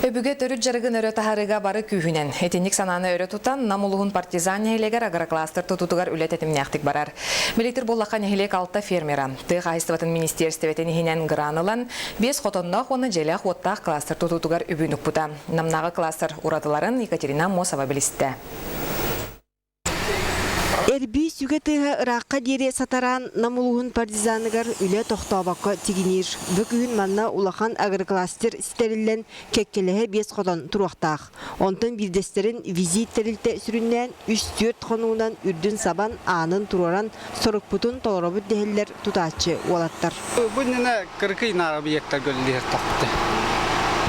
Өбүгэ төрүт дьарыгын өрө таһарыыга бары күүһүнэн, итинник санааны өрө тутан, Нам улууһун Партизан нэһилиэгэр агрокластер тутуутугар үлэ тэтимнээхтик барар. Билитир буоллахха нэһилиэк алта фермера, тыа хаһаайыстыбатын министиэристибэтин иһинэн гран ылан, биэс хотонноох уонна дьиэлээх-уоттаах кластер тутуутугар үбүн укпута. Намнааҕы кластер уратыларын Екатерина Аммосова билистэ. Эрбии сүгэ тыаһа ыраахха диэри сатараан Нам улууһун партизаныгар үлэ тохтообокко тигиниир. Бу күһүн манна улахан агрокластер ситэриллэн кэккэлэһэ биэс хотон туруохтаах. Онтон биирдэстэрин визит тэрилтэ сүрүннээн үс-түөрт хонугунан үрдүн сабан, аанын туруоран сорукпутун толоробут дэһэллэр тутааччы уолаттар. Бу иннинэ кыракый наар объектарга үлэлиир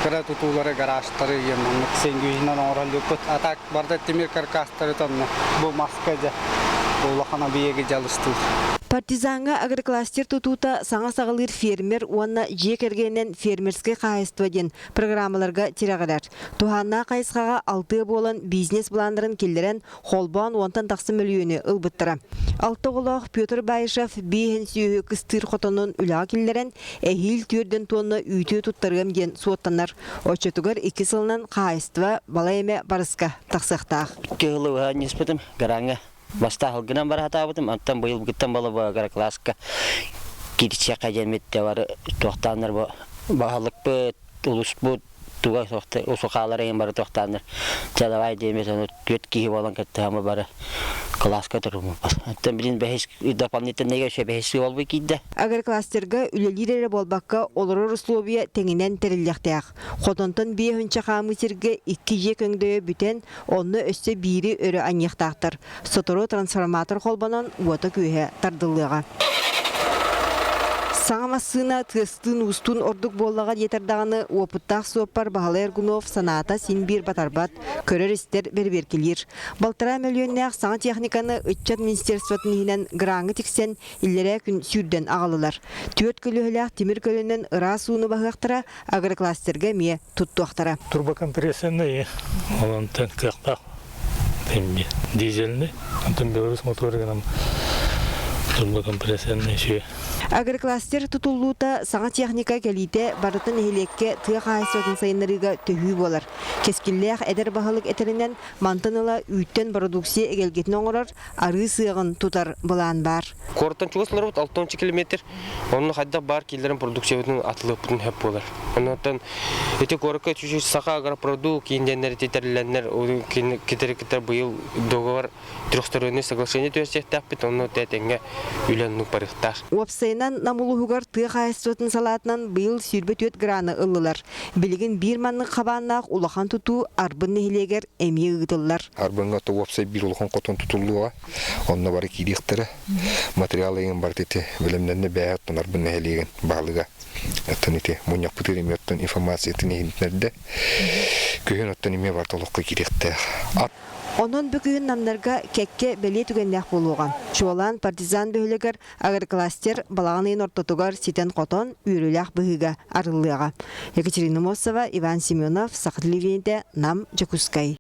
Кыра тутуулары, гаражтары, маннык сенгүйүнэн оҥорон А так барда тимир каркастары тонна бу маска дьэ улахан объеги дьалыстыыр. Партизаҥҥа агрокластер тутуута саҥа саҕалыыр фермер уонна дьиэ кэргэнинэн фермерскэй хаһаайыстыба диэн программаларга тирэҕирэр. Туһааннаах хайысхаҕа алтыа буолан бизнес-былааннарын киллэрэн, холбоон уонтан тахса мөлүйүөнү ылбыттара. Алта оҕолоох Петр Баишев биэһин сүөһү кыстыыр хотонун үлэҕэ киллэрэн, эһиил түөрдэн туонна үүтү туттарыам диэн суоттанар. Оччотугар икки сылынан хаһаайыстыба балай эмэ барыска тахсыахтаах. Кыһылы ыһан гараҥҥа бастаах гынан бара сатаабытым, онтон быйылгыттан балабыагара кылааска кирчиэхэ диэммит бары туохтааннар бу баһылыкпыт, улуспут туга усукаалар эҥин бары туохтааннар чалавай диэмит ону түөрт киһи буолан кыттыһамы бары кылааска туруммуппут. Оттон билин бэһис дополнительныйга өссө бэһис буолбут киирдэ. Агрокластерга үлэлиир эрэ буолбакка, олорор условия тэҥинэн тэриллиэхтээх. Хотонтон биэһүнчэ хаамыы сиргэ икки дьиэ көҥдөйө бүтэн, онно өссө биири өрө анньыахтаахтар. Сотору трансформатор холбонон уота-күөһэ тардыллыаҕа. Саҥа массыына тыастыын-уустуун ордук буоллаҕа диэтэр даҕаны, уопуттаах суоппар Баһылай Аргунов санаата син биир батарбат, көрөр-истэр, бэрэбиэркэлиир. Балтараа мөлүйүөннээх саҥа техниканы ыччат министерствотын иһинэн граҥҥа тиксэн, иллэрээ күн сүүрдэн аҕаллылар. Түөрт көлүөһэлээх тимир көлөнөн ыраас ууну баһыахтара, агрокластерга эмиэ туттуохтара. Турбокомпрессорный, онтон кыахтаах дизельный, онтон Беларусь моторигынан турбокомпрессорный үчүгэй. Агрокластер тутуллуута саҥа техника кэлиитэ барыта нэһилиэккэ тыа хаһаайыстыбатын сайыннарыыга төһүү буолар. Кэскиллээх эдэр баһылык этэринэн, мантан ыла үүттэн бородууксуйа эгэлгэтин оҥорор, арыы сыаҕын тутар былаан баар. Куораттан чугас олоробут 6 километр. Онно хайдах баар киллэрэн продукциябытын атылыахпытын сөп буолар. Оннуттан ити куоракка чуть-чуть саха агропродукт кииндэннэр ити тэриллэннэр китэри кытта быйыл договор трехсторонний соглашение түһэрсиэхтээхпит, онно тэҥҥэ үлэ оннук барыахтаах. Уопсайынан Нам улууһугар тыа хаһаайыстыбатын салаатынан быйыл 24 граны ыллылар. Билигин биир маннык хабааннаах улахан тутуу Арбын нэһилиэгэр эмиэ ыытыллар. Арбыҥҥа уопсай биир улахан хотон тутуллуоҕа. Онно бары киириэхтэрэ. Материал ыйын барыта ити бэлэмнэннэ бээһэ оттон Арбын нэһилиэгин баһылыга. Оттон ити мунньахпытыгар эмиэ оттон информациятын иһитиннэрдэ. Күһүн оттон эмиэ барыта олоххо киириэхтээх. Онон бу күһүн намнарга кэккэ бэлиэ түгэннээх буолуоҕа. Чуолаан Партизан бөһүөлэгэр агрокластер балаҕан ыйын ортотугар ситэн-хотон үөрүүлээх быһыыга арыллыаҕа. Екатерина Мосова, Иван Семенов, Саха телевидениетэ, Нам, Дьокуускай.